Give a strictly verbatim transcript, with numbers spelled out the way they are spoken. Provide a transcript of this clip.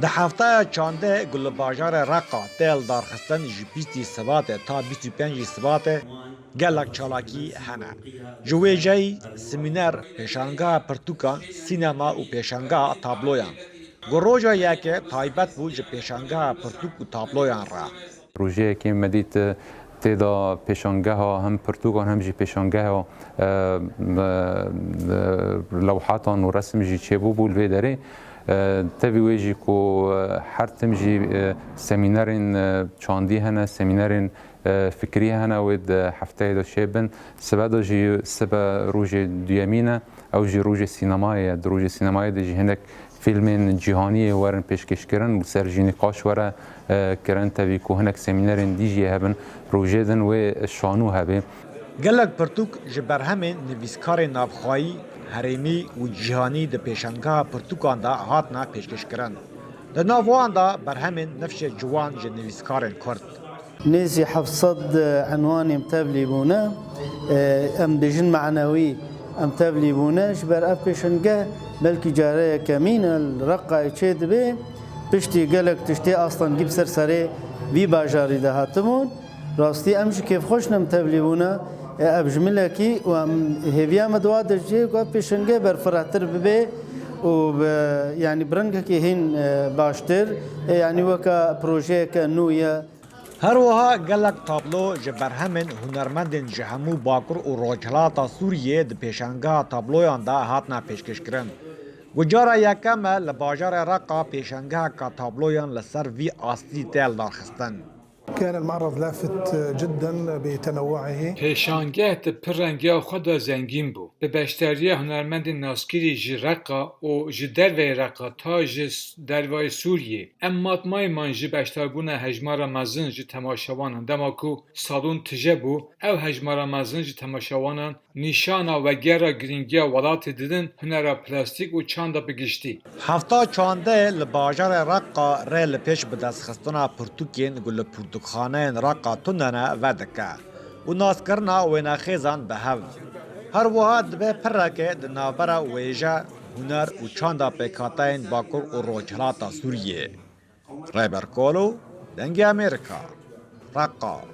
Di heftaya çandê ku li bajarê Reqa tê li darxistin ji bîstî Sibatê ta bîst û pêncî Sibatê gelek çalakî hene. Ji wê cihê semîner, pêşangeha pirtûkan, sînema û pêşangeha tabloyan. Ku roja yekê taybet bû ji pêşangeha pirtûk û tabloyan re. Rojeyekê me dît, e, tê de pêşangeha hem pirtûkan hem jî pêşangeha, e, e, e, lewhatan û resim jî çêbûbû li vê derê. E, tevî wê jî ku, e, her tim jî, e, semînerên, e, çandî hene, semînerên, e, fikrî hene wê di hefteyê de çêbin. Sibe de jî sibe rojê duyemîn e. Ew jî rojê sînemayê ye. Di rojê sînemayê de jî hinek fîlmên cîhaniyê werin pêşkêşkirin û ser jî nîqaş were, e, kirin. Tevî ku hinek semînerên dî jî hebin, rojê din wê şanû hebe. Gelek pirtûk ji berhemên nivîskarên navxweyî, herêmî û cîhanî di pêşangeha pirtûkan de hatine pêşkêşkirin. Di nav wan de berhemên Nifşê Ciwan ji nivîskarên Kurd. Nêzî heft sed enwanê em tevlî bûne. E, em bêjin manewî em tevlî bûne. Ji ber ev pêşengeh belkî care yekemîn e li Reqayê çê dibe. Piştî gelek tiştê astengî bi ser serê vî bajarî de hatibûn. Rastî em jî kêfxweş ne em tevlî bûne. E, ev ji milekî û em hêviya me di wa de jê ku ev pêşengeh berfirehtir bibe û bi, yanî bi rengekî hîn, e, baştir, e, yanî weke projeyeke nû ye. Her wiha gelek tablo ji berhemên hunermendên ji hemû Bakur û Rojhilata Sûriyê di pêşangeha tabloyan de hatine pêşkêşkirin. Ku cara yekem e li bajarê Reqa pêşangeheka tabloyan li ser vî astî tê lidarxistin. كان المعرض لافت جدًا بتنوعه. Pêşangeh di pir rengiya xwe de zengîn bû. Bi beşdariya hunermendên naskirî ji Reqa û ji derveyî Reqa ta ji s-, dervayî Sûriyê. Em matmayî man ji beşdarbûna hejmara mezin ji temaşewanan. Dema ku salon tije bû, ew hejmara mezin ji temaşewanan nîşana wegera girîngiya welatê didin hunera plastîk û çanda bi giştî. Hefta çandê li bajarê Reqa rê li pêş bi destxistina pirtûkên ku li pirtûkxaneyên Reqa tune ne vedike û naskirina wênexêzan bi hev. Her wiha dibe pireke di navbera wêje, huner û çanda pêkhateyên Bakur û Rojhilata Sûriyê. Rêber Kolo, Dengê Amerîka, Reqa.